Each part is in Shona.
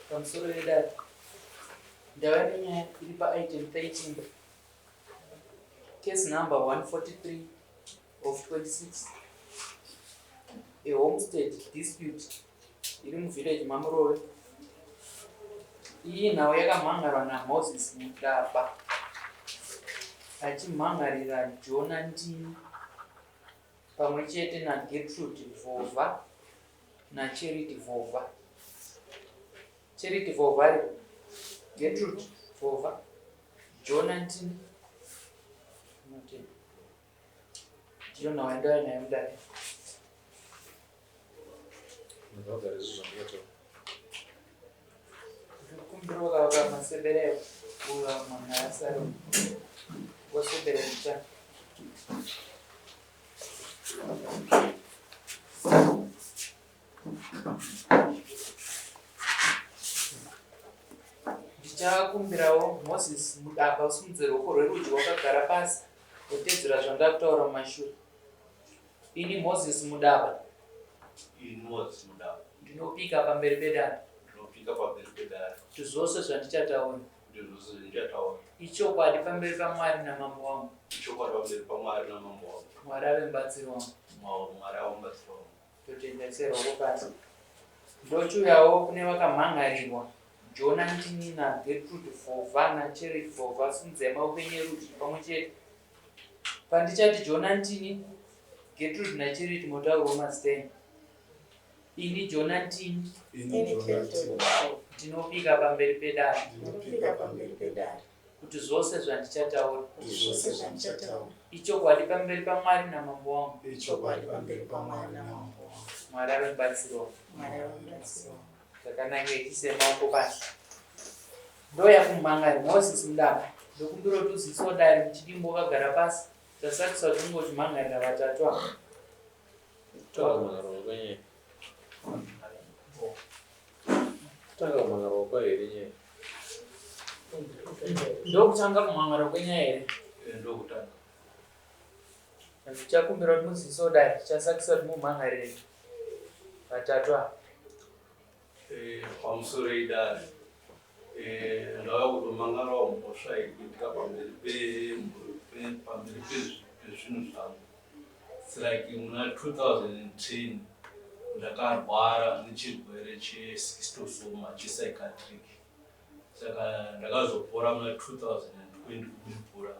Pamusoro yedare ndava nenyaya iri paitem 13 case number 143 of 26 a homestead dispute iri muvillage maMurove. Iyi nhau yakamhan'arwa naMoses Mutapa achimhan'arira Jona Ndini pamwe chete naGertrude Vhovha naCharity Vhovha. Charity Vhovha aripo, Gertrude Vhovha, Jona Ndini. Ndiyo nhau yandauya nayo mudare. Ndikumbira wakavaka masebere uyo mwana asaro wasebere mucha. Ndichakumbirawo Moses Mudaba usimudze ruoko rwerudyi wakagara pasi wotedzera zvandakutaura mumashure. Ini Moses Mudaba. Ini Moses Mudaba. Ndinopika pamberi pedare. Ndinopika pamberi pedare. Kuti zvose zvandichataura. Kuti zvose zvandichataura. Ichokwadi pamberi paMwari namambo wangu. Ichokwadi pamberi paMwari namambo wangu. Mwari ave mubatsiri wangu. Mwari ave mubatsiri wangu. Totenda seroko pasi. Ndochiuyawo kune vakamhan'arirwa Jona Ndini naGertrude Vhovha naCherity Vhovha simudzai maoko enyu erudyi pamwe chete. Pandichati Jona Ntini, Gertrude naCharity motaurawo mazita enyu. Ini Jona Ntini. Ini Jona Ntini. Ndinopika pamberi pedare. Ndinopika pamberi pedare. Kuti zvose zvandichataura. Kuti zvose zvandichataura. Ichokwadi pamberi paMwari namambo wangu. Ichokwadi pamberi paMwari namambo wangu. Mwari ave mubatsiri wangu. Mwari ave mubatsiri wangu. Zvakanaka ichise maoko pasi. Ndoya kumhangari Moses Mudaba ndokumbira kuti uzivisewo dare muchidimbu wakagara pasi tasakisa kuti unge uchimhangarira vatatu ava. Tanga kumhangarwa kwenyaya. Tanga kumhangarwa kwa here nyaya? Ndokutanga kumhangarwa kwenyaya here? Eh, ndokutanga. Ndichakumbira kuti muzivisewo dare tichasakisa kuti mumhangarire vatatu ava. Eh, pamusoro idare eh, ndauya kutomangarawo mhosva iri kuitika pamberi pamberi pezvinhu zvangu. It's like muna 2010 ndakarwara nechirwere cheschistosoma chepsychiatric, saka ndakazopora muna 2020 kubepura.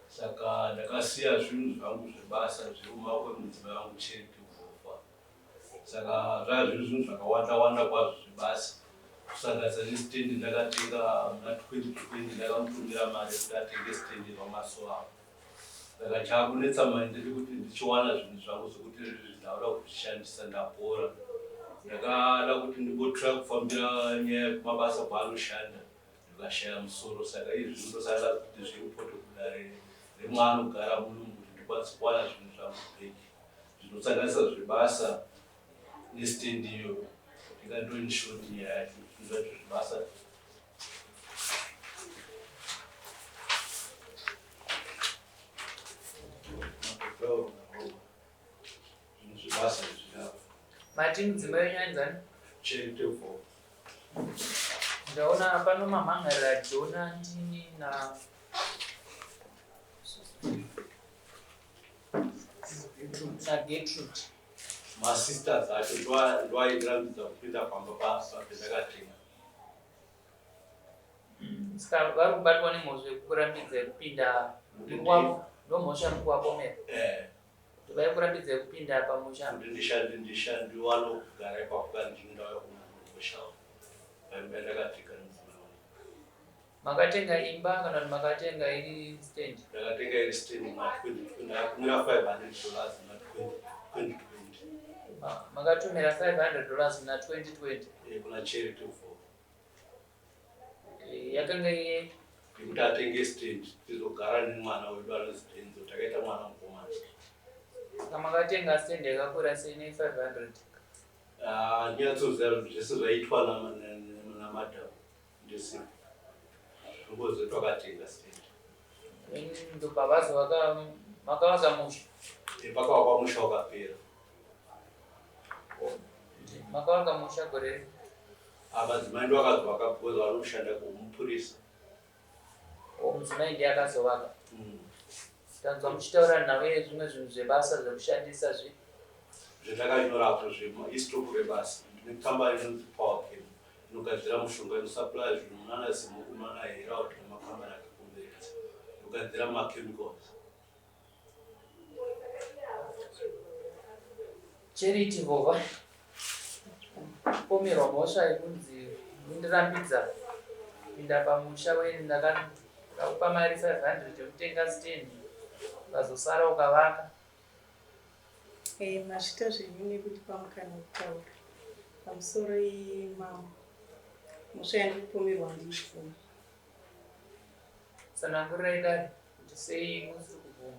Saka ndakasiya zvinhu zvangu zvebasa zviri mumaoko emudzimai wangu Charity Vhovha. Saka zvaiva zviri zvinhu zvakawanda wanda kwazvo zvebasa, kusanganisa nesitendi ndakatenga muna 2020. Ndakamutumira mari yekuti atenge sitendi pamaso avo. Saka chaakunetsa manje ndechekuti ndichiwana zvinhu zvangu zvekuti ndauda kuzvishandisa ndapora. Ndakada kuti ndimbotraya kufambira nyaya yekumabasa kwaanoshanda, ndikashaya musoro. Saka izvi zvinotosara kuti zviripote kudare remwaanogara muno kuti ndikwanise kuwana zvinhu zvangu back, zvinosanganisa zvebasa nestand iyo. Ndingandoinshoti nyaya yacho, zvinhu zvacho zvebasa. Zvinhu zvebasa izvi. Mati mudzimai wenyu ainzani? Charity Vhovha. Ndaona pano mamhangarira Jona Ndini na naGertrude. Masisters acho ndoairambidza kupinda pamba pendakatenga. Saka vari kubatwa nemhosva yekukurambidzai kupinda wavo, ndomhosva muri kuvapomera? Eh. Kuti vaikurambidzai kupinda pamusha? Kuti ndishande ndishande ndiwane kugara ipapo kana ndini ndauya kumusha paimba yandakatenga nemudzimai wangu. Makatenga imba kana kuti makatenga iri stand? Ndakatenga iri stand muna 2020. Ndakatumira $500 muna 2020. Makatumira $500 muna 2020? Eh, kuna Charity Vhovha. Eh, yakanga iye yekuti atenge stand tizogara nemwana wedu anonzi Denzo. Takaita mwana mukomana. Saka makatenga stand yakakura sei ne500? Ah, ndinyatsoziva zvinhu zvese zvaiitwa namadam ndisipo, ndongoziva twakatenga stand. Ndobva vazovaka, makavaka musha? Eh, pakavakwa musha wakapera. Makavaka musha gore ripi? Ah, madzimai ndo akazovaka because vanoshanda kumupurisa. O, mudzimai ndiye akazovaka. Tanzwa muchitaura nhau yezvimwe zvinhu zvebasa zvekushandisa zvi. Zvandakanyora apo zvema istock rebasa. Ndine kambani inonzi Powerchem inogadzira mushonga inosupply zvinhu munana Zimoku munana Herald nemakambani akakomberedza. Inogadzira machemicals. Charity Vova kupomerwa mhosva yekunzi undirambidza kupinda pamusha weni ndakakupa mari 500 yekutenga stand ukazosara ukavaka. Eh, mazvita zvenyu nekutipa mukana wekutaura pamusoro mambo. Mhosva yandiri kupomerwa handiibvumi. Tsanangurirai dare kuti sei musiri kubvuma.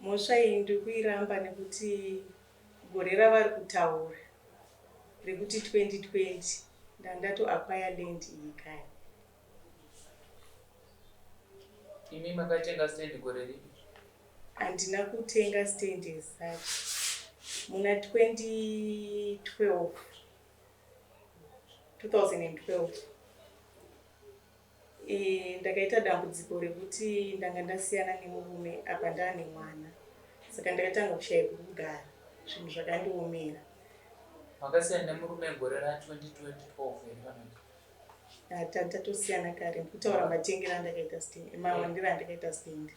Mhosva iyi ndiri kuiramba nekuti gore ravari kutaura rekuti 2020 ndandato acquire land iyi kare. Imi makatenga stand gore ripi? Handina kutenga stand as such. Muna 2012 2012 e, ndakaita dambudziko rekuti ndanga ndasiyana nemurume apa ndaane mwana saka ndakatanga kushaya pekugara zvinhu zvakandiomera. Makasiyana nemurume gore ra 2012 here kana kuti? Tatosiyana kare ndikutaura matengero andakaita stand mawandiro andakaita stand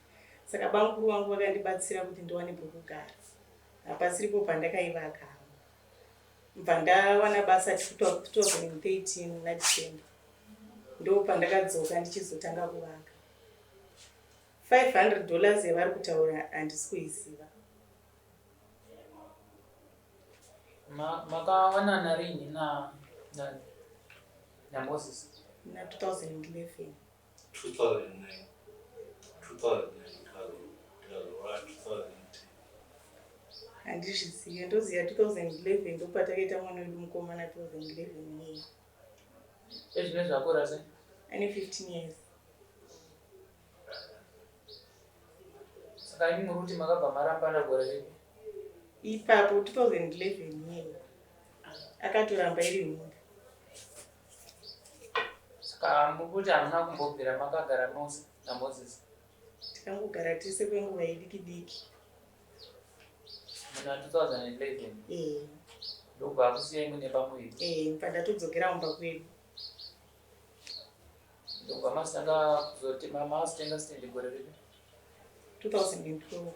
saka bamukuru vangu vakandibatsira kuti ndiwane pekugara hapasiripo pandakaivaka bva ndawana basa 2013 muna December ndo pandakadzoka ndichizotanga kuvaka 500 dollars yavari kutaura handisi kuiziva. Makawanana rini naMoses? Muna 2011. 2009 2009 ndikazoora 2010. Handizvizive, ndoziva 2011 ndopatakaita mwana wedu mukomana 2011 May. Ezvine zvakura sei? Ane 15 years. Saka imi muri kuti makabva marambana gore ripi? Ipapo 2011 May akatoramba iri nhumbu. Saka muri kuti hamuna kumbobvira makagara mose naMoses? Tikangogara tese kwenguva idiki diki. Muna 2011? Eh. Ndobva akusiyai mune pamuviri? Eh, bva ndatodzokera kumba kwedu. Ndobva mazotanga kuzoti mazotenga stand gore ripi? 2012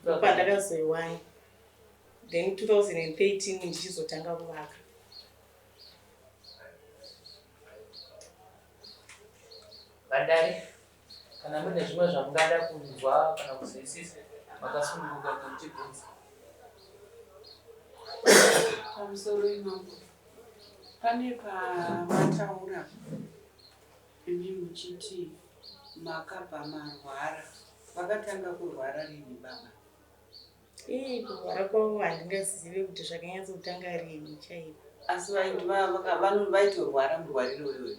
ndopandakazoiwana, then 2013 ndichizotanga kuvaka. Vadare, kana mune zvimwe zvamungada kunzwa kana kuzwisisa makasununguka kutibvunza. Pamusoro imambo, pane pamataura imi muchiti makabva marwara. Vakatanga kurwara rini baba? Ii, kurwara kwavo handingazive kuti zvakanyatsotanga rini chaiko. Asi vaitorwara murwariro iyoyo?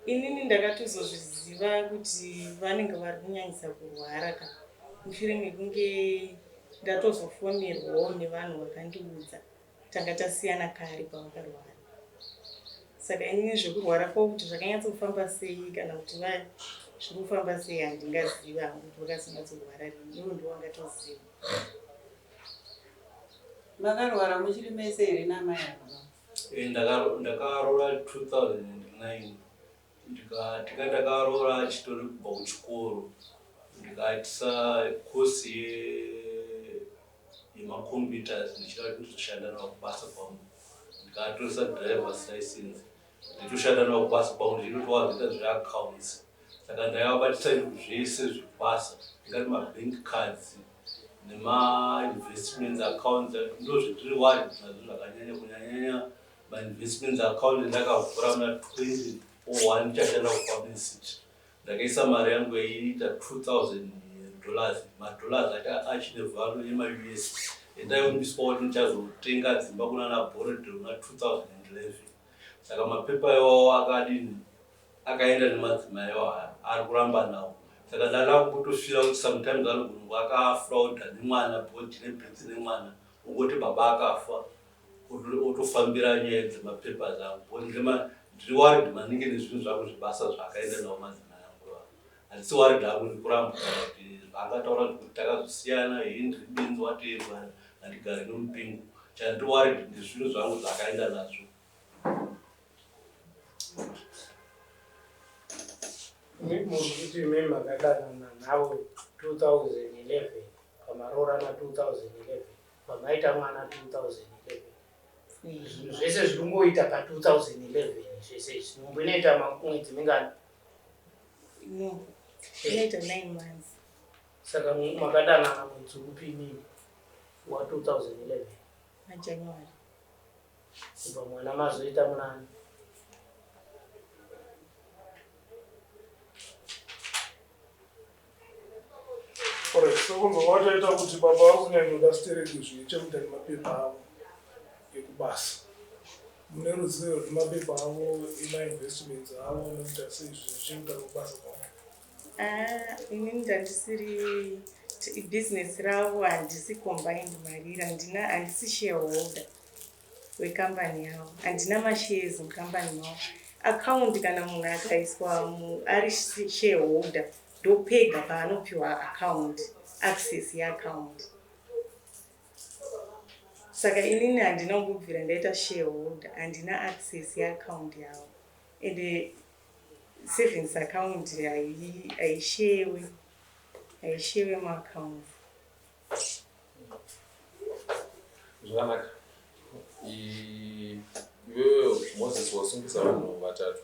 Inini ndakatozozviziva kuti vanenge vari kunyanyisa kurwara ka mushure mekunge ndatozofonerwawo nevanhu vakandiudza. Tanga tasiyana kare pavakarwara, saka inini zvekurwara kwavo kuti zvakanyatsofamba sei kana kuti zviri kufamba sei handingaziva hangu kuti vakazonyatsorwara rini. Ivo ndivo vangatoziva. Makarwara muchiri mese here namai ava? Eh, ndakaroora 2009 ndikatika ndakaroora chitori kubva kuchikoro ndikaitisa kosi yemacomputers ndichida kuti ndizoshanda nawo kubasa kwangu. Ndikatoresa drivers license ndichitoshanda nawo kubasa kwangu ndichitotowazoita zveaccounts saka ndaivabatisa zvese zvebasa ndingati mabank cards nemainvestments accounts ndo zvendiri worried nazvo zvakanyanya kunyanyanya mainvestments account ndakavhura muna 2001 ndichashanda kuFarming City. Ndakaisa mari yangu yaiita 2000 dollars, madollars acha achine value yemaUS endaiumbiswa kuti ndichazotenga dzimba kunana Borrowdale muna 2011. Saka mapepa iwawo akadini akaenda nemadzimai iwayo ari kuramba nawo. Saka ndada kutofira kuti sometimes anogona kunge akafrauda nemwana because tine birth nemwana ungoti baba akafa. Otofambira nyaya dzemapapers angu because ndiri worried maningi nezvinhu zvangu zvebasa zvaakaenda nawo madzimai angu ava. Handisi worried hangu nekurambwa kana kuti zvaangataura zvekuti takazosiyana hii ndiri benzi whatever handigari nemupingo. Chandiri worried ndezvinhu zvangu zvaakaenda nazvo. Muri kuti imi makadanana navo 2011 pamaroorana 2011 pamaita mwana 2011 zvinhu zvese zviri kungoita pa 2011 zvese izvi nhumbu inoita mwedzi mingani? No, inoita 9 months. Saka makadanana mwedzi upi imimi wa 2011? MaJanuary. Kubva mwana mazoita munani? Alright, so kunzwa kwataita kuti baba vakunyanyoda stereki zvine chekuita nemapepa avo ekubasa. Mune ruzivo rwemapepa avo emainvestments avo anoita sei zvinhu zvichikuita nekubasa kwavo? Ah, inini ndandisiri business ravo handisi combined mariri handina handisi shareholder wecompany yavo handina mashares mucompany mavo account kana munhu akaiswa ari shareholder ndopega paanopiwa account access yeaccount saka inini handina kumbobvira ndaita shareholder handina access yeaccount yavo ende savings account haishewe haishewe maaccounts. Zvakanaka. Iwewe Moses wasungisa vanhu vatatu.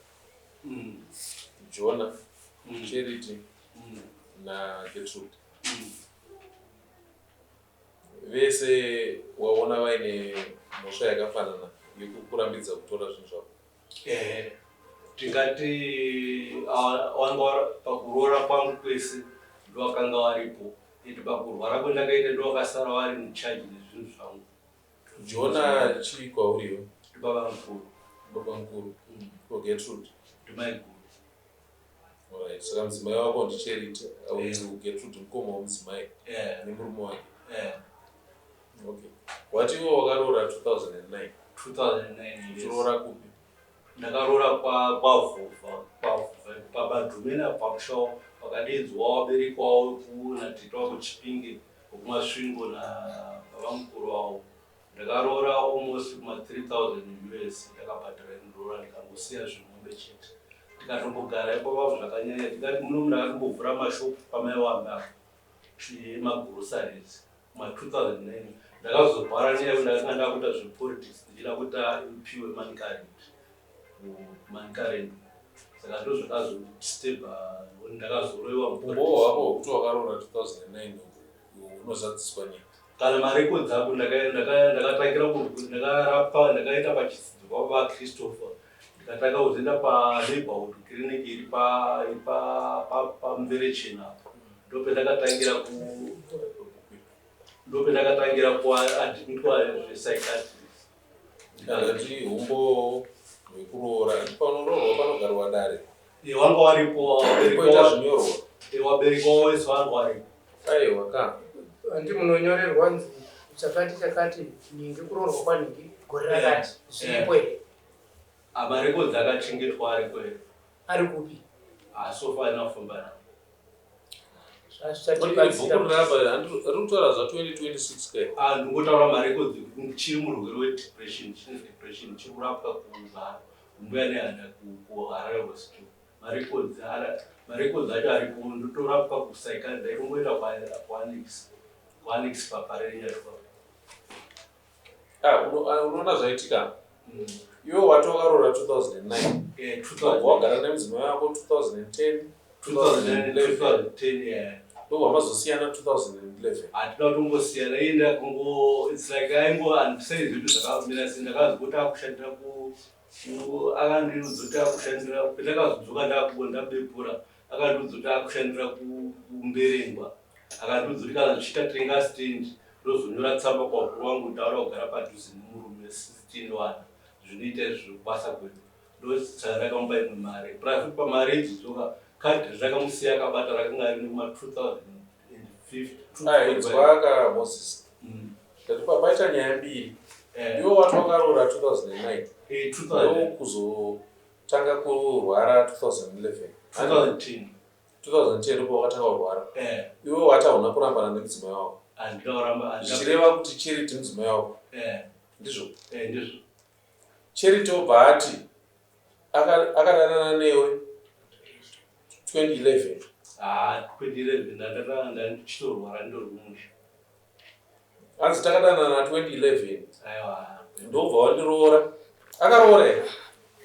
Jonah, Charity naGertrude. Vese waona vaine mhosva yakafanana yekukurambidza kutora zvinhu zvako. Ehe, tingati wanga pakuroora kwangu kwese ndowakanga waripo and pakurwara kwendakaita ndowakasara wari mucharge nezvinhu zvangu. Jona chii kwauriwo? Ndibaba mukuru. Baba mukuru. Ko Gertrude? Ndimaiguru. Alright, saka mudzimai wako ndiCharity, uyu Gertrude mukoma wemudzimai nemurume wake. Okay. Wati iwe wakaroora 2009? 2009, yes. Uchiroora kupi? Ndakaroora kwaVhovha, kwaVhovha paBadhumeni pamusha pakadaidzwa vabereki wavo kunatete wavo Chipinge wekuMasvingo nababa mukuru wavo. Ndakaroora almost kuma 3000 US ndakabhadhara inoroora ndikangosiya zvimombe chete. Ndikatombogara ipapo zvakanyanya ndikati muno ndakatombovhura mashopu pamaiwambe apo emagroceries kuma 2009. Ndakazorwara nenyaya yekuti ndakanga ndakuita zvepolitics ndichida kuita MP weManicaland kuManicaland. Saka ndozvakazondisturba ndakazoroiwa. Umbowo hwako hwekuti wakaroora 2009 unozadziswa nei? Kana marekodzi ako ndakatangira ndakarapwa ndakaita pachidzidzo kwababa Christopher ndikatanga kuzoenda paneighborhood clinic iri paMverechena apo ndopendakatangira kuadmitwa zvepsychiatrist. Ndati umbowo hwekuroora panoroorwa panogarwa dare. Wanga waripo. Poita zvinyorwa. Wabereki wavo wese wanga waripo. Aiwa ka. Handi munonyorerwa nzi chakati chakati nhingi kuroorwa kwanhingi gore rakati zviripo here? Marekodzi akachengetwa ariko here? Ari kupi? Asofanira kufamba nawo. Bhuku rirapa riri kutaura zva 2026 kai? Ndingotaura marekodzi chiri murwere wedepression, chine depression chiri kurapwa kumbuya nehanda kuHarare Hospital. Marekodzi acho aripo ndotorapwa kupsychiatry ndaitomboenda kuAnnex paParenyatwa. Unoona zvaitika? Iwe wati wakaroora 2009. Wagara nemudzimai wako 2010, 2011. 2010. Ndobva mazosiyana 2011. Hatina kutombosiyana iye ndakungo it's like aingo handisei zvinhu zvakamira sei ndakazoti akushandira ku akandiudza kuti akushandira pendakazodzoka ndabepura akandiudza kuti akushandira kuMberengwa akandiudza kuti kana zvichiita tenga stand ndozonyora tsamba kwakuru wangu ndaura kugara padhuze nemurume 16 wana zvinoita izvo kubasa kwedu ndosaka ndakamupa imwe mari plus pamari idzodzoka kadhi rakamusiya akabata rakanga rine kuma 2050. Inzwaka Moses. Ndati paita nyaya mbiri. Eh. Iwe wati wakaroora 2009. Eh, 2000 Ndokuzotanga kurwara 2011. 2010. 2010 ndipo wakatanga kurwara. Eh, Iwe wati hauna kurambana nemudzimai wako. handina kuramba handina- Zvichireva kuti Charity mudzimai wako. Eh, Ndizvo. eh, ndizvo. Charity obva ati akadanana newe 2011. Ah, 2011 ndatanga ndichitorwara ndori kumusha. Hanzi takadanana 2011 Aiwa. ndobva wandiroora. Akaroora here?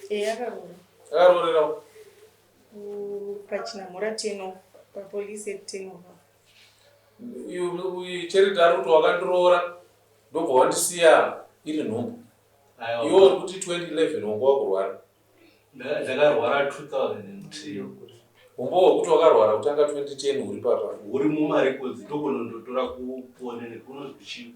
E akaroora. Akaroorerawo. Pachinamhora 10 papolice at 10 over. Uyu Charity ari kuti wakandiroora ndobva wandisiya iri nhumbu. Aiwa. Iwe uri kuti 2011 wanga wakurwara. Ndakarwara 2010. Umbo hwekuti wakarwara kutanga 2010 huri papa. Uri mumarekodzi ndokunondotora kupone nekunozwi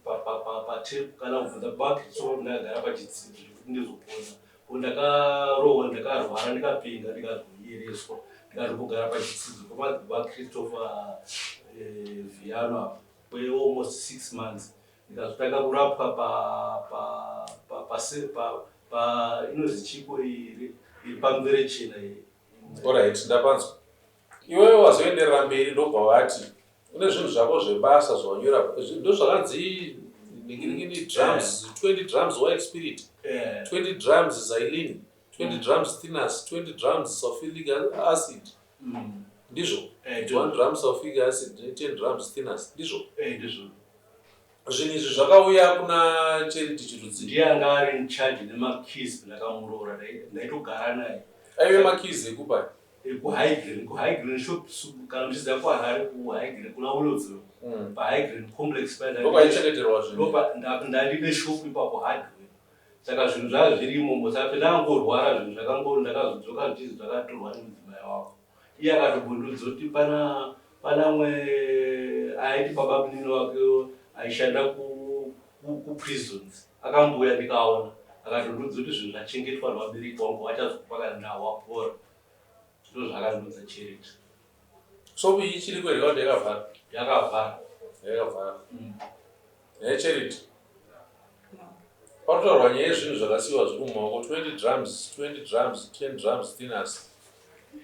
patepu kana kubvunza bakitso ndakagara pachitsidzo zvekuti ndizopona. Ko ndakarohwa ndakarwara ndikapinga ndikazoyereswa ndikatombogara pachitsidzo pamadzibaba Christopher eh, Viano apo kwe almost 6 months ndikazotanga kurapwa pa pa pa pa pa, pa inozi chiko iri iri pamverechena iyi. Alright, ndapanzwa. Iwewe wazoenderera mberi ndobva wati une zvinhu zvako zvebasa zvawanyora ndozvakanzi ningiringini drums 20 drums white spirit 20 drums xylene 20 drums thinners 20 drums sulfuric acid ndizvo 1 drum sulfuric acid ne 10 drums thinners ndizvo Ndizvo. Zvinhu izvi zvakauya kuna Charity Chirudzi. Ndiye anga ari in charge nemakeys ndakamuroora ndaitogara naye. Aive makeys ekupa? EkuHighglen, kuHighglen shop kana muchiziva kuHarare kuHighglen kuna Willowvale. PaHighglen complex paya Ndokwaichengeterwa zvinhu. Ndopa ndandine shop ipapo hardware. Saka zvinhu zvanga zviri imomo saka pendakangorwara zvinhu zvakango ndakazodzoka zvichizi zvakatorwa nemudzimai wako. Iye akatombondiudza kuti pana pana mwe aiti baba munini wake aishanda ku, ku, ku prisons akambouya ndikaona akatondiudza kuti zvinhu zvachengetwa nevabereki vangu vachazokupa kana ndawapora ndozvaakandiudza Charity. Shop iyi ichiriko here kana kuti yakavhara? Yakavhara. Yakavhara. Nhai Charity. Parikutaurwa nyaya yezvinhu zvakasiiwa zviri mumaoko 20 drums, 20 drums, 10 drums thinners.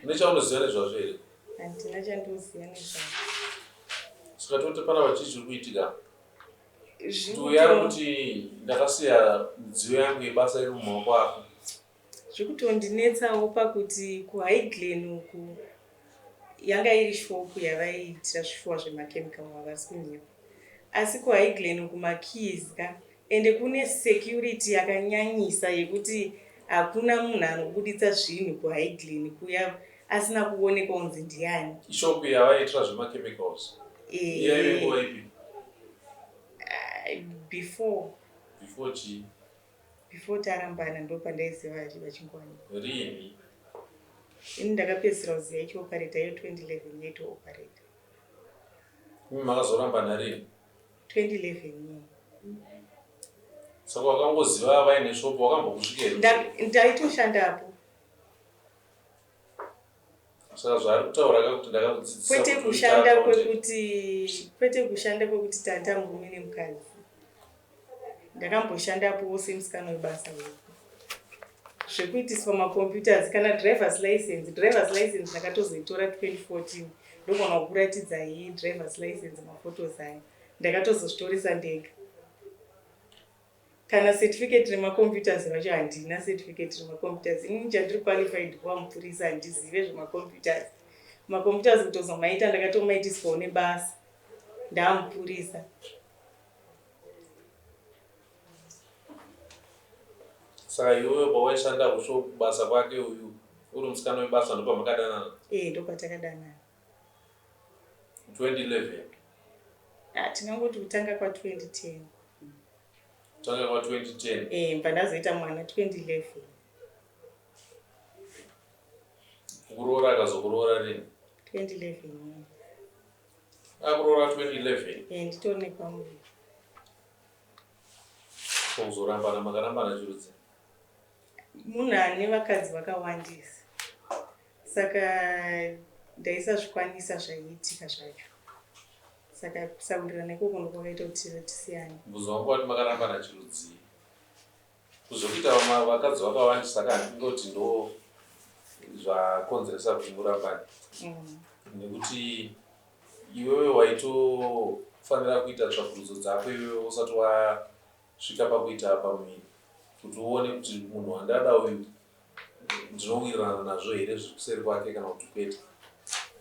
Une chaunoziva nezvazvo here? Handina chandinoziva nezvazvo. Saka toti panapa chii chiri kuitika? Kuti uyo ari kuti ndakasiya midziyo yangu yebasa iri mumaoko ako. Zvikutondinetsawo pakuti kuHighglen uku yanga iri shop yavaiitira zvifuwa zvemachemical havasi kunyepa. Asi kuHighglen uku makeys ka ende kune security yakanyanyisa yekuti hakuna munhu anobuditsa zvinhu kuHighglen kuya asina kuonekwa kunzi ndiani. Ishop yavaiitira zvemachemicals. Eh. Yaive nguva ipi? Before. Before chii? Before tarambana ndopandaiziva vachingowanikwa. Riini? Ini ndakapedzisira kuziva ichioperata iyo 2011 yaitooperata. Imi makazorambana rini? 2011 yeah. Saka wakangoziva vaine shop wakambokusvika here? Ndaitoshandapo. Saka zvaari kutaura ka kuti ndakakudzidzisa Kwete kuti uite kushanda accountant. kwekuti kwete kushanda kwekuti tata murume nemukadzi. Ndakamboshandapowo semusikana webasa uko. Zvekuitiswa macomputers kana drivers license, drivers license ndakatozoitora 2014 ndogona kukuratidzai drivers license maphotos ayo. Ndakatozozvitoresa ndega. Kana certificate remacomputers racho handina certificate remacomputers. Inini chandiri qualified kuva mupurisa handizive zvemacomputers. Macomputers kutozomaita ndakatomaitiswawo nebasa ndaamupurisa. Saka iwewe pawaishanda kushop kubasa kwake uyu uri musikana webasa ndopamakadanana? Eh, ndopatakadanana. 2011. Ah, tingangoti kutanga kwa 2010. Kutanga kwa 2010. Eh, pandazoita mwana 2011. Kuroora akazokuroora rini? 2011. Akuroora 2011. Eh, nditori nepamuviri. Kuzorambana makarambana chirudzi. Munhu ane vakadzi vakawandisa. Saka ndaisazvikwanisa zvaiitika zvacho. Saka kusawirirana ikoko ndokwakaita kuti tisiyane. Mubvunzo wangu wati makarambana chirudzii? Kuzokuita vakadzi vakawandisa ka handingoti ndo zvakonzeresa kuti murambane mm. nekuti iwewe waitofanira kuita tsvakurudzo dzako iwewe usati wasvika pakuita pamuviri kuti uone kuti munhu wandada uyu ndinowirirana nazvo here zviri kuseri kwake kana kuti kwete.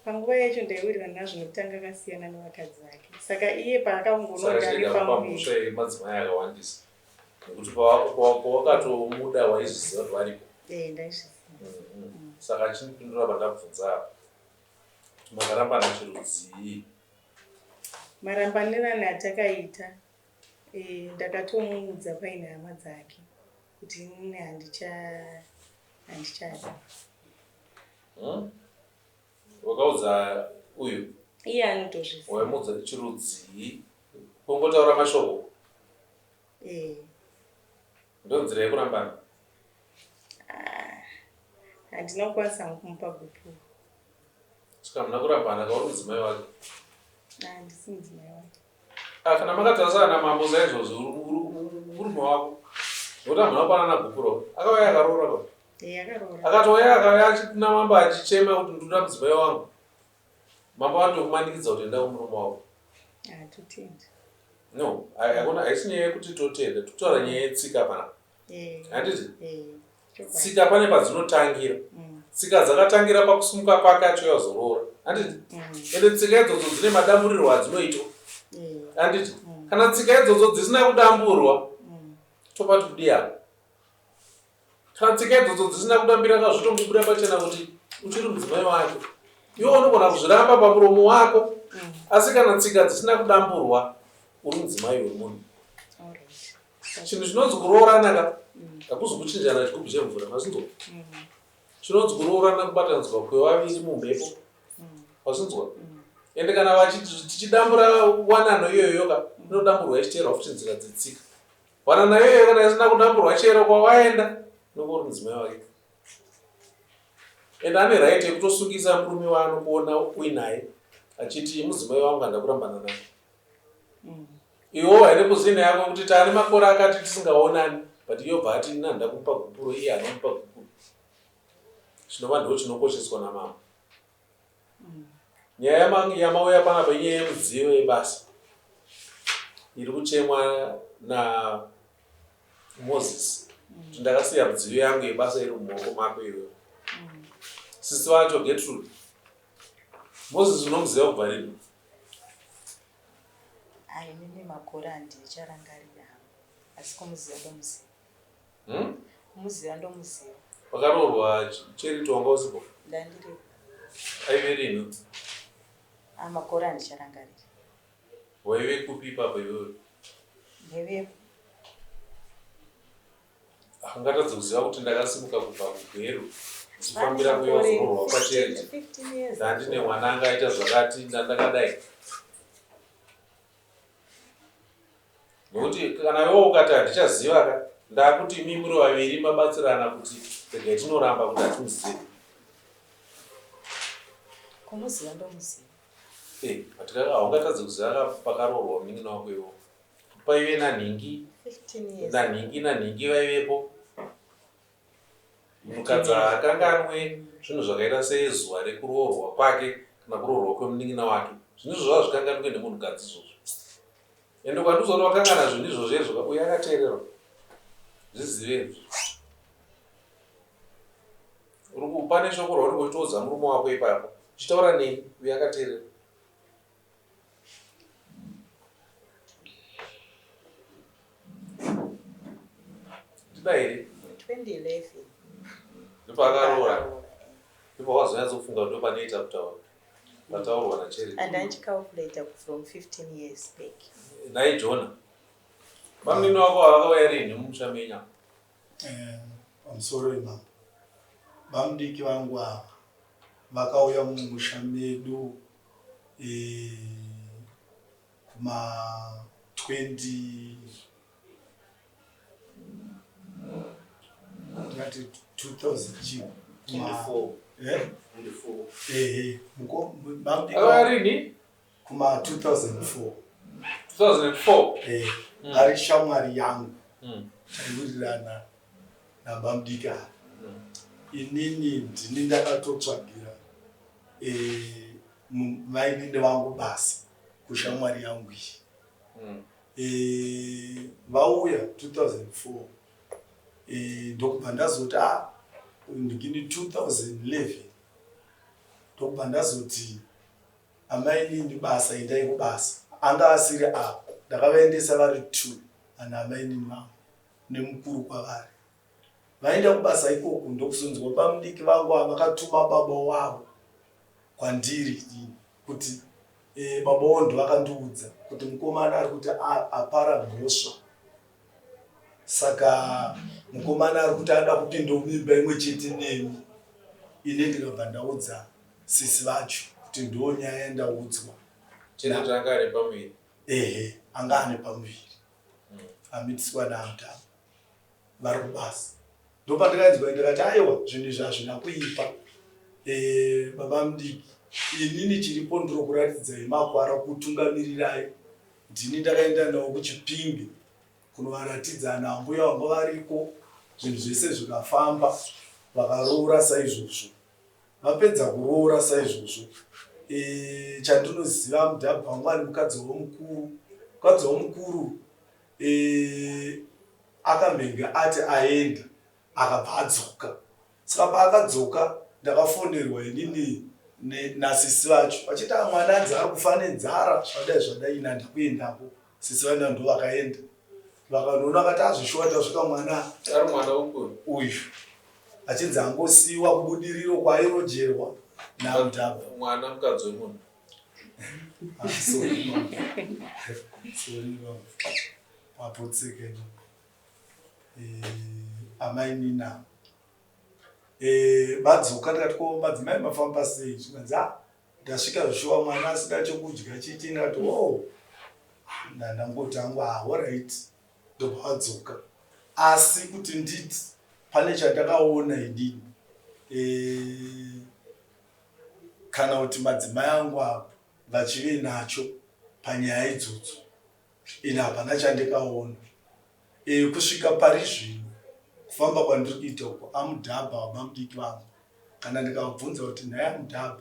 Panguva yacho ndaiwirirana nazvo nekuti anga akasiyana nevakadzi vake saka iye paakaongoona kuti ane pamuviri mhosva yemadzimai akawandisa nekuti pawakatomuda waizviziva kuti varipo. Eh, ndaizviziva. Mhm. Saka achindipindura pandabvunza apa kuti makarambana chirudzii? Marambanirane atakaita eh, ndakatomuudza paine hama dzake kuti inini handicha handichada. Hmm? Wakaudza uyu? Iye anotozviziva. Waimuudza chirudzii? Kungotaura mashoko? Eh. Ndonzira yekurambana? Ah, handina kukwanisa hangu kumupa gupuro. Saka hamuna kurambana kauri mudzimai wake? Ah, handisi mudzimai wake. Ah, kana makatarisana namambo saizvozvo murume wako nokuti hamuna kupanana gupuro akauya akaroora pa eh, akatouya akauya namambo achichema kuti ndoda mudzimai wangu mambo vanotokumanikidza kuti enda kumurume wako ah, no hakuna haisi nyaya yekuti totenda tokutaura nyaya yetsika panapa eh, handiti eh, tsika pane padzinotangira mm. tsika dzakatangira pakusumuka kwake achiuya kuzoroora handiti mm. ende tsika idzodzo dzine madamburirwo adzinoitwa mm. handiti kana tsika idzodzo dzisina kudamburwa topati kudii apa kana tsika idzodzo dzisina kudambira ka zvotongobuda pachena kuti uchiri mudzimai wake iwe unogona kuzviramba pamuromo wako asi kana tsika dzisina kudamburwa uri mudzimai wemunhu chinhu chinonzi kuroorana ka hakuzi kuchinjana chigubhu chemvura mazinzwa chinonzi kuroorana kubatanidzwa kwevaviri mumhepo mazinzwa ende kana tichidambura wanano iyoyo ka inodamburwa ichiteerwa futi nzira dzetsika wanano iyoyo kana isina kudamburwa chero kwawaenda unenge uri mudzimai wake ende ane right yekutosungisa murume waanokuona uinaye achiti mudzimai wangu handakurambana naye mm. Iwo haine kuzina yako kuti taane makore akati tisingaonani but iye obva ati ini handida kumupa gupuro iye haana kumupa gupuro chinova ndo chinokosheswa namambo mm. nyaya yamauya panapa inyaya yemudziyo yebasa iri kuchemwa namoses kuti ndakasiya mudziyo yangu yebasa iri mumaoko mako iwewe mm. sisi vacho getrude moses unomuziva kubva rini Ah, inini makore handicharangarira hangu asi kumuziva ndomuziva. Hmm? Kumuziva ndomuziva. Wakaroorwa Charity wanga usipo? Ndandiripo. Aive rini? Ah, makore handicharangarira. Waive kupi ipapo iwewe? Ndaivepo. Ungatadza kuziva kuti ndakasimuka kubva kuGweru ndichifambira kuyozoroorwa kwaCharity. Ndandine mwana anga aita zvakati ndandakadai. Nekuti kana iwewe ukati handichaziva ka ndakuti imi muri vaviri mabatsirana kuti regai tinoramba kuti hatimuzivi. Kumuziva ndomuziva. Eh, but haungatadze kuziva pakaroorwa munin'ina wako iwewe. Paive nanhingi nanhingi nanhingi vaivepo. Munhukadzi haakanganwe zvinhu zvakaita sezuva rekuroorwa kwake kana kuroorwa kwemunin'ina wake. Zvinhu izvozvo hazvikanganwe nemunhukadzi izvozvo. Ende ukandiudza kuti wakangana zvinhu izvozvo izvo uye akateererwa. Zvizive izvo. Uri pane shoko raunenge uchitoudza murume wako ipapo. Uchitaura nei uye akateerera. Tibaire. 2011. Ndopakaroora. Ndipo wazonyatsofunga kuti ndopanoita kutaura. Pataurwa naCherry. And anchicalculate from 15 years back. Nhai Jona. Bamnini wako vakauya rinhi mumusha menyu apa? Eh, pamusoro imambo. Bamudiki vangu ava vakauya mumusha medu eh, kuma 20 ndingati 2000 chii kuma eh? Eh, Akauya rinhi? kuma 2004 2004 eh, ari shamwari yangu taiwirirana. Nabamudiki ava inini ndini ndakatotsvagira eh, mainini vangu basa kushamwari yangu iyi. Eh, vauya 2004 eh, ndokubva ndazoti a ah, ndikini 2011 ndokubva ndazoti amainini basa endai kubasa anga asiri apa ndakavaendesa vari two ana amainini vangu nemukuru kwavari Vaenda kubasa ikoko ndokusonzwa bamudiki vangu ava vakatuma baba wavo kwandiri inini kuti eh, baba wavo ndovakandiudza kuti mukomana ari kuti apara mhosva saka mukomana ari kuti ada kupinda mimba imwe chete nemi ini ndikabva ndaudza sisi vacho kuti ndo nyaya yandaudzwa. Chete kuti anga ane pamuviri? Ehe, anga ane pamuviri amitiswa naAmtama. vari kubasa ndopandikainzwa ndikati aiwa zvinhu izvi hazvina kuipa e, baba mudiki inini chiripo ndiro kuratidzai makwara kutungamirirai ndini ndakaenda navo kuchipinge kunovaratidza ana ambuya vanga variko zvinhu zvese zvikafamba vakaroora saizvozvo vapedza kuroora saizvozvo e, chandinoziva mudhabha wangu ani mukadzi womukuru mukadzi womukuru E, akambenge ati aenda akabva adzoka saka paakadzoka ndakafonerwa inini nasisi vacho vachiti ah, mwana anzi ari kufa nenzara zvadai zvadai ini handikuendako sisi vaina ndo vakaenda vakanoona vakati azvishuwa ah, tasvika mwana uyu achinzi angosiiwa kubudiriro kwairojerwa namudhabha mwana mukadzi wemunhu Ah, sorry mama. Sorry mama. Papotseka ino. Eh, amai Nina. Eh, vadzoka ndikati ko madzimai mafamba sei? Zvikanzi ah, ndasvika zvishuwa mwana asina chokudya chiti ndikati oh. Ndangoti hangu ah, alright. Ndobva vadzoka. Asi kuti nditi pane chandakaona inini. Eh, kana kuti madzimai angu ava vachive nacho panyaya idzodzo ini hapana chandikaona e, kusvika pari zvino kufamba kwandiri kuita uko amudhabha vabamudiki vangu kana ndikavabvunza kuti nhai amudhabha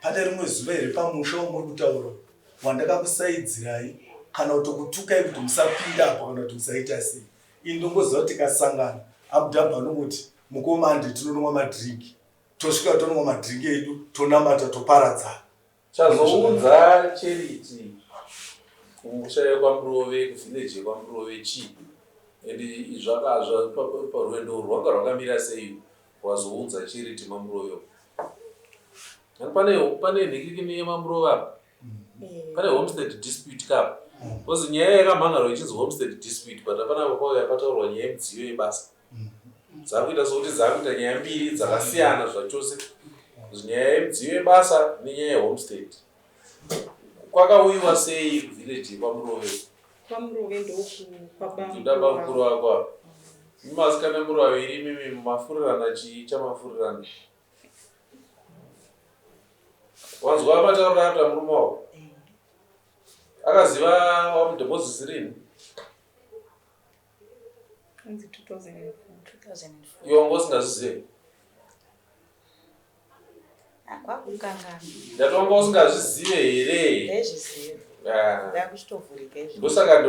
pane rimwe zuva here pamusha wamuri kutaura wandakakusaidzirai kana kuti kutukai kuti musapinda apa kana kuti musaita sei ini ndongoziva kuti tikasangana amudhabha anongoti mukoma andi tinonwa madrinki tosvika tonwa madrink edu tonamata toparadzana. Chazounza Charity kumusha yekwaMurove kuvillage yekwaMurove chii and rwendo rwanga rwakamira sei rwazounza Charity maMurove and pane pane nhikikini yemaMurove apa pane homestead dispute kapa because nyaya yakamhangarwa ichinzi homestead dispute but hapana papauya pataurwa nyaya yemidziyo yebasa dzakuita sokuti dzakuita nyaya mbiri dzakasiyana zvachose nyaya yemidziyo yebasa nenyaya yehomestead kwakauyiwa sei kuvillage yekwaMurove kwaMurove ndokukwabamukuru bamukuru wako apa masikana muri vaviri imimi mafurirana chii chamafurirana wanzwa matauriro aita murume wako akaziva wamudhemozisi rini Hanzi 2004. 2004. Iwe wanga usingazvizive? Ah, kwakukanganwa. Ndati wanga usingazvizive here? Ndaizviziva. Ah. Ndakuchitovhurika izvo. Ndosaka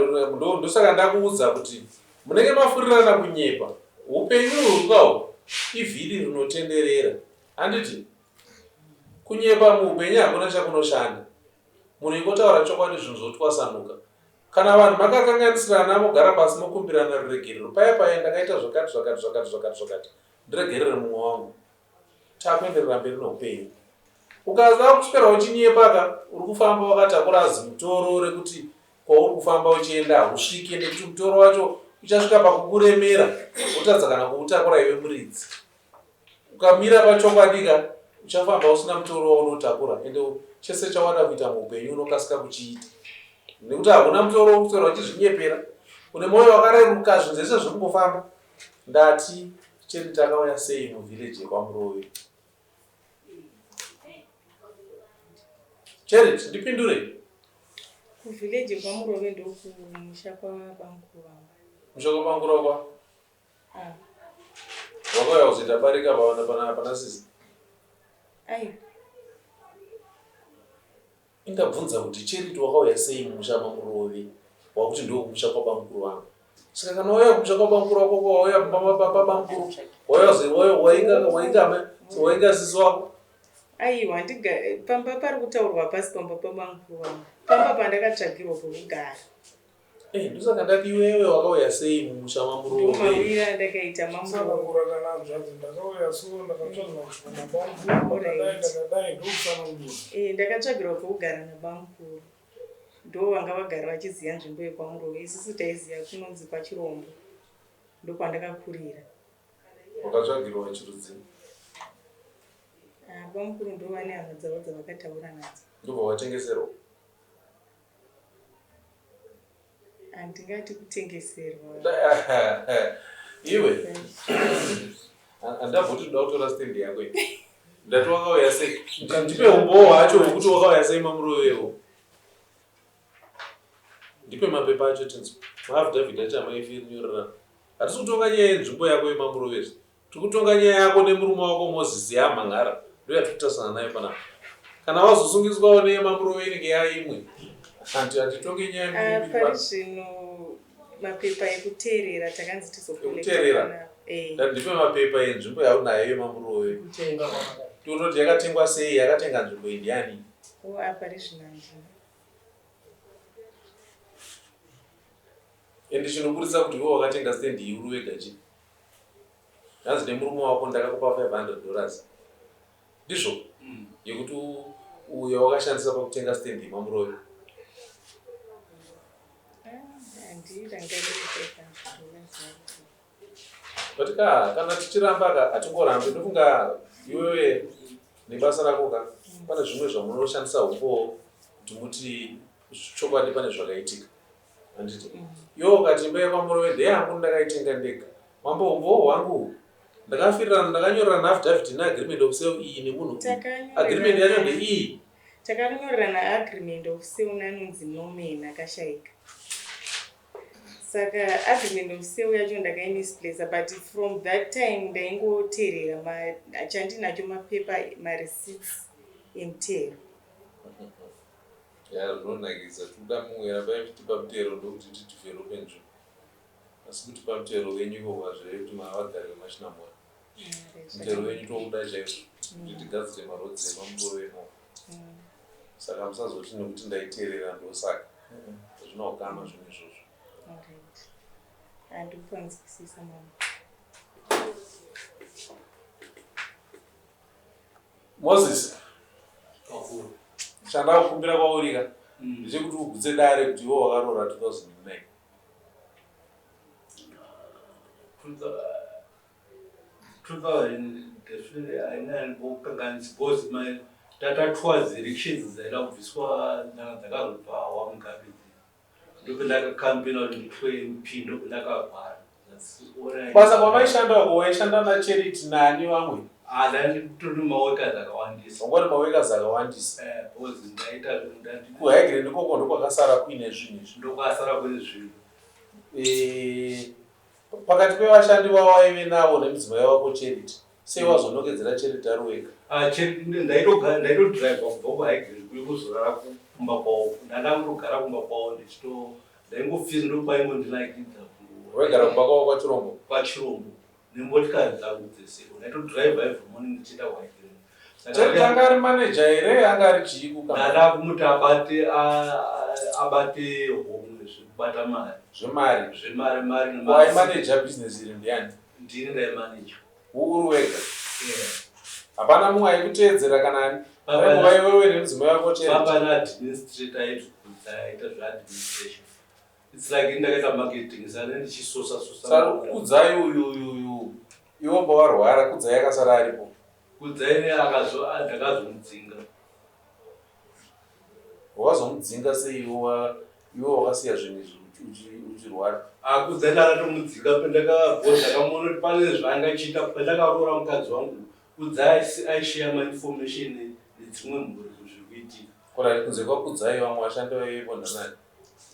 ndosaka ndakuudza kuti munenge mafurirana kunyepa. Upenyu hurukao ivhiri rinotenderera. Handiti? Kunyepa muupenyu hakuna chakunoshanda. Munhu ingotaura chokwadi zvinhu zvotwasanuka. Kana vanhu makakanganisirana mogara pasi mokumbirana ruregerero paya paya ndakaita zvakati zvakati zvakati zvakati zvakati ndiregerere mumwe wangu takuenderera mberi neupenyu. Ukada kuswera uchinyepaka uri kufamba wakatakura zimutoro rekuti kwauri kufamba uchienda hausvike nekuti mutoro wacho uchasvika pakukuremera wotadza kana kuutakura iwe muridzi. Ukamira pachokwadi ka uchafamba usina mutoro waunotakura ende chese chawada kuita muupenyu unokasika kuchiita nekuti hakuna mutoro wokuswera uchizvinyepera une mwoyo wakareruka zvinhu zvese zviri kungofamba ndati cheri takauya sei muvillage yekwaMurove Charity ndipindure kuvillage kwaMurove ndokumusha kwabamukuru vangu musha kwabamukuru wako Ah. Wakauya kuzoita barika paona pana pana sisi. Aiwa. Ingabvunza kuti Charity wakauya sei mumusha maMurove wakuti ndiko kumusha kwabamukuru vangu. Saka kana wauya kumusha kwabamukuru wako ko wauya kumba kwabamukuru wauya wainga wainga wainga sisi wako. Aiwa ndiga pamba pari kutaurwa pasi pamba pabamukuru vangu. Pamba pandakatsvagirwa pekugara. Eh, ndosaka ndati iwewe wakauya sei mumusha maMurove? Ndomawira andakaita maMurove. Tsanangura kana hanzvadzi ndakauya so ndakatsvagirwa kusvika nabamukuru ndakadai ndakadai ndokutsanangura. Eh, ndakatsvagirwa pekugara nabamukuru. Ndo vanga vagara vachiziva nzvimbo yekwaMurove. Isusu taiziva kunonzi kwaChirombo. Ndokwandakakurira. Wakatsvagirwa chirudzii? Ah, bamukuru ndo vane hama dzavo dzavakataura nadzo. Ndobva watengeserwa? Handingati kutengeserwa. Iwe handabvoti ndoda kutora stand yako iyi. Ndati wakauya sei? Ndipe umbowo hwacho hwekuti wakauya sei mamurovewo. Ndipe mapepa acho tinzwe. Maaffidavit acho amaifinyorerana. Hatisi kutonga nyaya yenzvimbo yako yemamurovezve. Tikutonga nyaya yako nemurume wako Moses yamhan'ara ndoyatikutarisana nayo panapa. Kana wazosungiswawo neyemamurove inenge yaimwe. Hanti hatitonge nyaya Ah, miviri pari pano. zvino mapepa ekuteerera takanzi tizokolekta Ekuteerera? panapa. Eh. Ndati ndipe mapepa enzvimbo yaunayo yemamurove. Kutenga kwakadai. Tione kuti yakatengwa sei, yakatenga nzvimbo iyi ndiani. Oh, ah, pari zvino handina. Ende chinoburitsa kuti iwe wakatenga stand iyi uri wega chii? Hanzi nemurume wako ndakakupa 500 dollars. Ndizvo? Mm. Yekuti uyo wakashandisa pakutenga stand yemamuroyo. But ka kana tichiramba ka hatingorambi ndofunga iwewe nebasa rako ka pane zvimwe zvamunoshandisa umbowo kuti muti chokwadi pane zvakaitika. Handiti? Iwe ukati imba yekwaMurove ndeyangu ndakaitenga ndega. Mambo umbowo hwangu uhu. Ndakafirirana ndakanyorerana affidavit neagreement of sale iyi nemunhu uyu. Agreement yacho ndeiyi. Takanyorerana agreement of sale neanonzi Norman akashaika. Saka agreement of sale yacho ndakaimisplacer but from that time ndaingoterera chandinacho mapepa mareceipts emutero. Ya zvinonakidza tikuda mumwe rambai muchitipa mutero ndokuti tidevelope nzvimbo asi kutipa mutero wenyu ikoko hazvirevi kuti mavagari vemashinamhora mutero wenyu touda chaizvo kuti tigadzire marodzi emamurove imomo saka musazoti nekuti ndaiteerera ndosaka hazvina ukama zvinhu izvozvo Handikupanzwisisa mama. Moses, chandakukumbira kwauri ka ndechekuti ugutse dare kuti iwe wakaroora 2009. 2000 haina kukanganisa because my tata elections dzaida kubviswa ndanga dzakazobva wamugabe ndopendakakampena kuti nditwe mp ndopendakavhara Basa kwamaishanda uko waishanda naCharity nani vamwe? Ah, ndaitori maworkers akawandisa. Wanga uri maworkers akawandisa. Eh, because ndaita KuHighland ikoko ndokwakasara kuine zvinhu izvi. Ndokwakasara kuine zvinhu. Eh, pakati pevashandi vawaive navo nemudzimai wako Charity, sei wazonokedzera Charity ari wega? Ah, Charity ndaitogara ndaitodriver kubva kuHighland kuye kuzorara kumba kwavo. Ndandangogara kumba kwavo ndichito ndaingofira ndokwaingondinakidza. Waigara kumba kwavo kwaChirombo? KwaChirombo nembotikari dzangu dzese. Ndaitodriver every morning ndichienda kuHighland. Charity anga ari manager here anga ari chii kukamba? Ndada kumuti abate abate homwe zvekubata mari. Zvemari. Zvemari mari nemari. Wai manager business iri ndiani? Ndini ndaimanager. Uri wega? Yeah. Hapana mumwe aikuteedzera kana ani? Vaingova iwewe nemudzimai wako Charity. Baba naadministrator aitukudza aita zveadministration. It's like ndakaita marketing saka ndichisosa sosa. Saka Kudzai uyu uyu uyu iwe pawarwara Kudzai akasara aripo. Kudzai akazo ndakazomudzinga. Wakazomudzinga sei iwe iwe wakasiya zvinhu izvi uchirwara? Ah, Kudzai ndakatomudzinga pendakabhoza ndakamuona kuti pane zvaanga achiita pandakaroora mukadzi wangu. Kudzai aisheya mainformation nedzimwe mhuri zviri kuitika. Alright, kunze kwaKudzai vamwe vashandi vaivepo ndanani?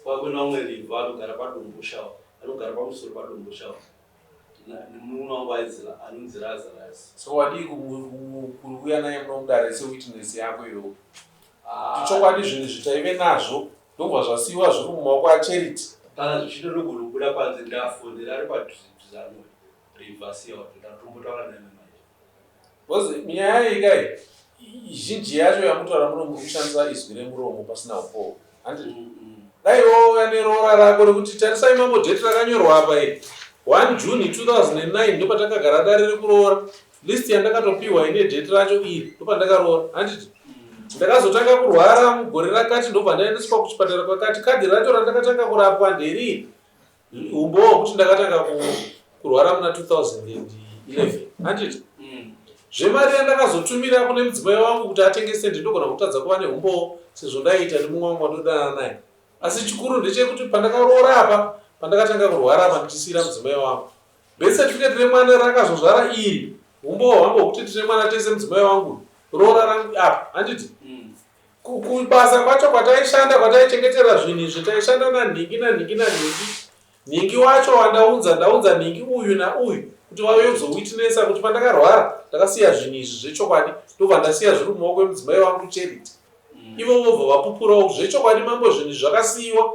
Kwakuna vamwe Rivha anogara paDomboshawa, anogara pamusoro paDomboshawa. Nemurume wangu ainzi anonzi Lazarus. So wadii kuuya naye muno mudare sewitness yako iwewe? Ah. Chokwadi zvinhu izvi taive nazvo ndobva zvasiiwa zviri mumaoko aCharity. Kana zvichida ndogona kubuda panze ndafonera ari padhuze dhuze reverse yawo ndatombotaura naye manje. Because nyaya iyi kai zhinji yacho yamutaura muno muri kushandisa izwi remuromo pasina upowo. Handiti? Dai wauya neroora rako rekuti tarisai mambo date rakanyorwa apa iri 1 June 2009 ndopatakagara dare rekuroora. List yandakatopiwa ine date racho iri ndopandakaroora. Handiti? Ndakazotanga kurwara mugore rakati ndobva ndaendeswa kuchipatara kwakati. Kadhi racho randakatanga kurapwa nderiri. Umbowo hwekuti ndakatanga kurwara muna 2011 handiti mm. Zvemari yandakazotumira kune mudzimai wangu kuti atengese ndinogona kutadza kuva neumbowo sezvo ndaiita nemumwe wangu wandodana naye, asi chikuru ndechekuti pandakaroora apa, pandakatanga kurwara apa ndichisiyira mudzimai wangu birth certificate remwana rakazozvara iri, umbowo hwangu hwekuti tine mwana tese mudzimai wangu roora rangu apa, handiti? Kubasa kwacho kwataishanda, kwataichengetera zvinhu izvi, taishanda nanhingi nanhingi nanhingi. Nhingi wacho wandaunza, ndaunza nhingi uyu nauyu kuti vauye kuzowitnessa kuti pandakarwara ndakasiya zvinhu izvi zvechokwadi, ndobva ndasiya zviri mumaoko emudzimai wangu Charity. Ivo vobva vapupurawo kuti zvechokwadi mambo zvinhu izvi zvakasiyiwa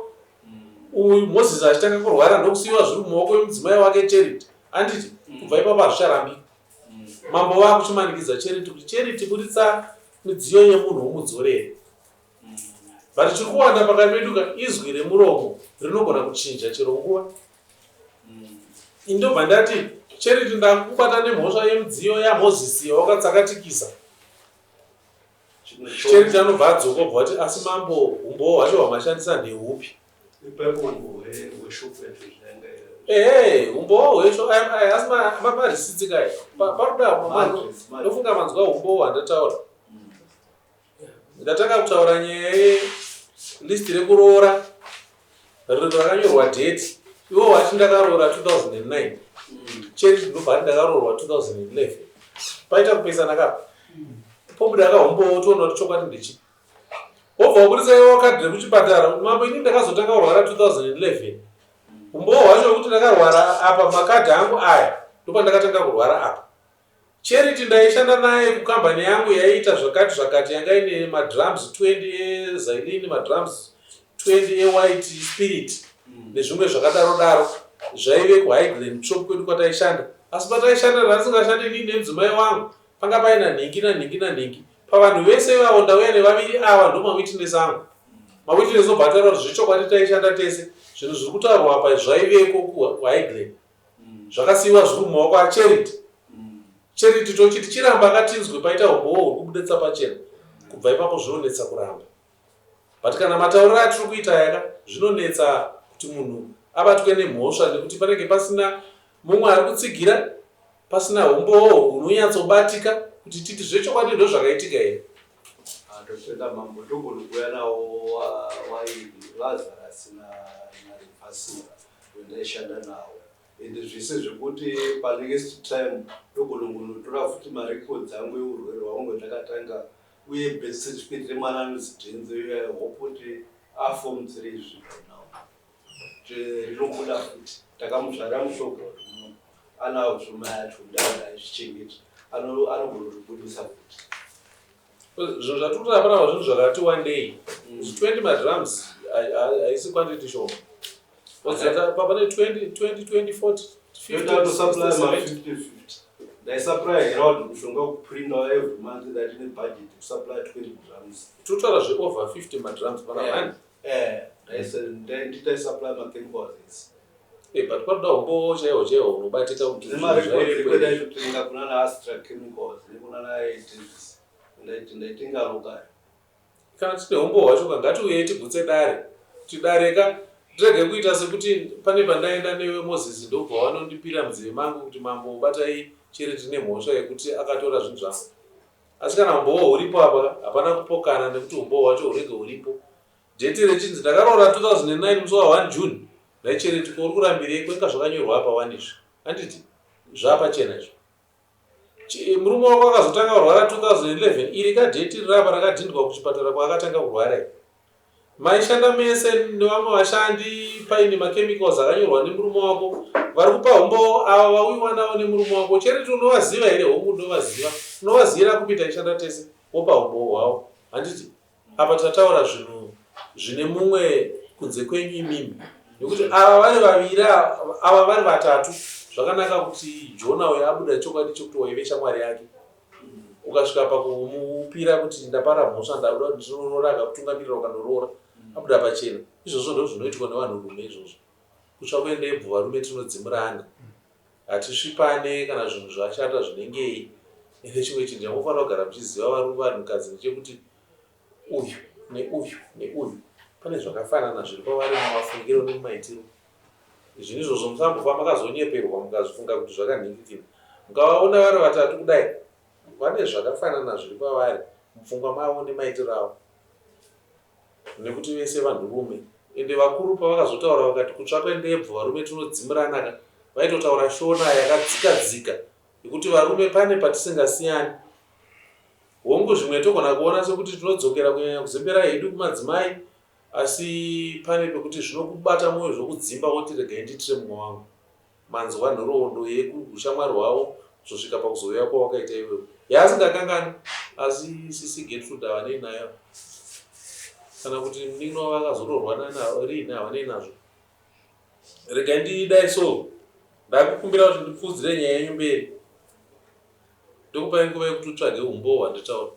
uyu Moses achitanga kurwara ndokusiyiwa zviri mumaoko emudzimai wake Charity. Handiti? Kubva ipapo hazvicharambiki. Mambo vakuchimanikidza Charity kuti Charity buritsa midziyo yemunhu umudzorere. But chiri kuwanda pakati pedu ka izwi remuromo rinogona kuchinja chero nguva. Ini ndobva ndati Charity ndakubata nemhosva yemidziyo yaMoses yawakatsakatikisa. Charity anobva adzoka obva ati asi mambo umbowo hwacho hwamashandisa ndeupi? Ehe, umbowo hwesho asi marisitsi kai paruda ndofunga manzwa umbowo hwandataura. Ndatanga kutaura nyaya yelist rekuroora rakanyorwa date iwo wati ndakaroora 2009 Charity ndobva ati ndakaroorwa 2011 paita kupesana kapa pobuda kahumbowo toona kuti chokwadi ndechipi. Wobva waburitsa iwo kadhi rekuchipatara kuti mambo ini ndakazotanga kurwara 2011 umbowo hwacho wekuti ndakarwara apa makadhi angu aya ndopandakatanga kurwara apa. Charity ndaishanda naye kukambani yangu yaiita zvakati zvakati yanga ine madrums 20 eZylene, madrums 20 ewhite spirit nezvimwe zvakadaro daro zvaive kuHighland shop kwedu kwataishanda. Asi pataishanda ndandisingashandi inini nemudzimai wangu panga paina nhingi nanhingi nanhingi. Pavanhu vese ivavo ndauya nevaviri ava ndomawitness angu. Mawitness obva ataura kuti zvechokwadi taishanda tese zvinhu zviri kutaurwa apa zvaiveko kuHighland. Zvakasiiwa zviri mumaoko aCharity. Charity tochiti chiramba akatinzwe paita umbowo huri kubudetsa pachena. Kubva ipapo zvinonetsa kuramba. But kana matauriro atiri kuita aya ka zvinonetsa kuti munhu abatwe nemhosva nekuti panenge pasina mumwe ari kutsigira, pasina umbowo hunonyatsobatika kuti titi zvechokwadi ndozvakaitika here. Totenda mambo ndogona kuuya nawo Lazarus naRevasira wendaishanda nawo ende zvese zvekuti panext time ndogona kunotora futi marecords angu eurwere hwangu wendakatanga uye birth certificate remwana anonzi Denzo iyo I hope kuti aform 3 izvi by now rinobuda futi takamuzvara mushowground muno anazvo mai acho ndaizvichengeta anogona kutobudisa futi. Zvinhu zvatiri kutaura panapa zvinhu zvakati wandei. 20 madrums haisi quantity shoma. Pane 20, 20, 20, 40, 50, 60, 70. Ndaisupply Herald mushonga wekuprinta every month ndati nebudget kusupply 20 drums. Tiri kutaura zveover 50 madrums pana one. Nditaisupply machemicals ese. But panoda humbowo chaiwo chaiwo hunobatika kuti nemarecords ekwendaitotenga kunana Astra Chemicals nekunana Davis ndaitenga local. Kana tine humbowo hwacho ka ngatiuyei tigutse dare kuti dare ka tirege kuita sekuti pane pandaenda newe Moses ndobva wanondipira munzeve mangu kuti mambo batai Charity nemhosva yekuti akatora zvinhu zvangu. Asi kana humbowo huripo apa ka hapana kupokana nekuti humbowo hwacho hunenge huripo. Date rechinzi ndakaroora 2009 musi wa 1 June nhai Charity ko uri kurambirei ko inga zvakanyorwa apa wani izvi handiti zvapachena izvo. Murume wako akazotanga kurwara 2011 iri ka date riri apa rakadhindwa kuchipatara kwaakatanga kurwara iri. Maishanda mese nevamwe vashandi paine machemicals akanyorwa nemurume wako vari kupa humbowo ava vauyiwa navo nemurume wako cheriti unovaziva here hongu unovaziva unovazivira kupi taishanda tese wopa humbowo hwavo handiti apa tataura zvinhu zvine mumwe kunze kwenyu imimi nekuti ava vari vaviri ava vari vatatu zvakanaka kuti jona uyo abuda chokwadi chekuti waive shamwari yake ukasvika pakumupira kuti ndapara mhosva ndakuda kuti ndinoroora akakutungamirira ukanoroora abuda pachena izvozvo ndo zvinoitwa nevanhurume izvozvo kutsva kwendebvu varume tinodzimurana hatisvipane kana zvinhu zvashata zvinengei ende chimwe chinhu chamunofanira kugara muchiziva varume vanhukadzi ndechekuti uyu neuyu neuyu pane zvakafanana zviri pavari mumafungiro nemumaitiro Zvinhu izvozvo musambofa makazonyeperwa mukazvifunga kuti zvakanhingikina. Mukavaona vari vatatu kudai vane zvakafanana zviri pavari mupfungwa mavo nemaitiro avo nekuti vese vanhurume. Ende vakuru pavakazotaura vakati kutsva kwendebvu varume tinodzimirana ka vaitotaura shona yakadzika dzika yekuti varume pane patisingasiyani. Hongu zvimwe togona kuona sekuti tinodzokera kunyanya kuzembera hedu kumadzimai Asi pane pekuti zvinokubata moyo zvokudzimba woti regai ndiitire mumwe wangu. Manzwa nhoroondo yeushamwari hwavo kuzosvika pakuzouya kwawakaita iwewe. Yaasingakanganwi asi sisi Gertrude havanei nayo kana kuti munin'ina wavo akazoroorwa riini havanei nazvo. Regai ndidai so ndakukumbira kuti ndipfuudzire nyaya yenyu mberi. Ndokupai nguva yekuti utsvage umbowo hwanditaura.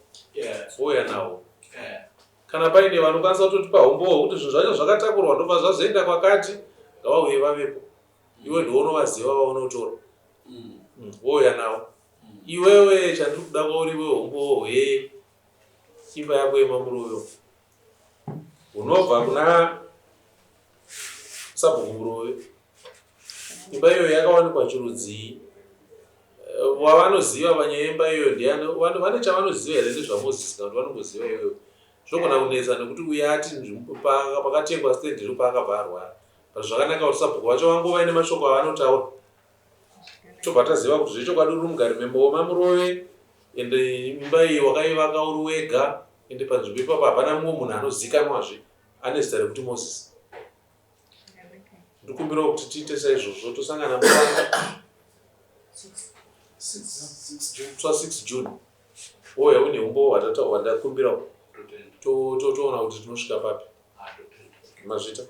Wouya nawo. Kana paine vanokwanisa kutotipa humbowo hwekuti zvinhu zvacho zvakatakurwa ndobva zvazoenda kwakati, ngavauye vavepo. Iwe ndiwe unovaziva vaunotora. Mm. mm, wouya navo. Mm. Iwewe chandiri kuda kwauri iwewe humbowo hweimba yako yemamuruyo hunobva kuna sabhuku Murove. Imba iyoyo yakawanikwa chirudzii? Eh, wavanoziva panyaya yemba iyoyo ndiani? Vane chavanoziva here nezvaMozisi kana kuti vanongoziva iyoyo? Zvinogona kunetsa nekuti uyo ati pakatengwa stand iro paakabva arwara. But zvakanaka kuti sabhuku vacho vangova ine mashoko avanotaura. Tobva taziva kuti zvechokwadi uri mugari membo maMurove ende imba iyi wakaivaka uri wega ende panzvimbo ipapo hapana mumwe munhu anozikanwazve ane zita rekuti Moses. Ndikumbirawo kuti tiite saizvozvo tosangana muwa 6 June wouya une umbowo hwandakumbirawo totoona kuti tinosvika papi. Mazvita.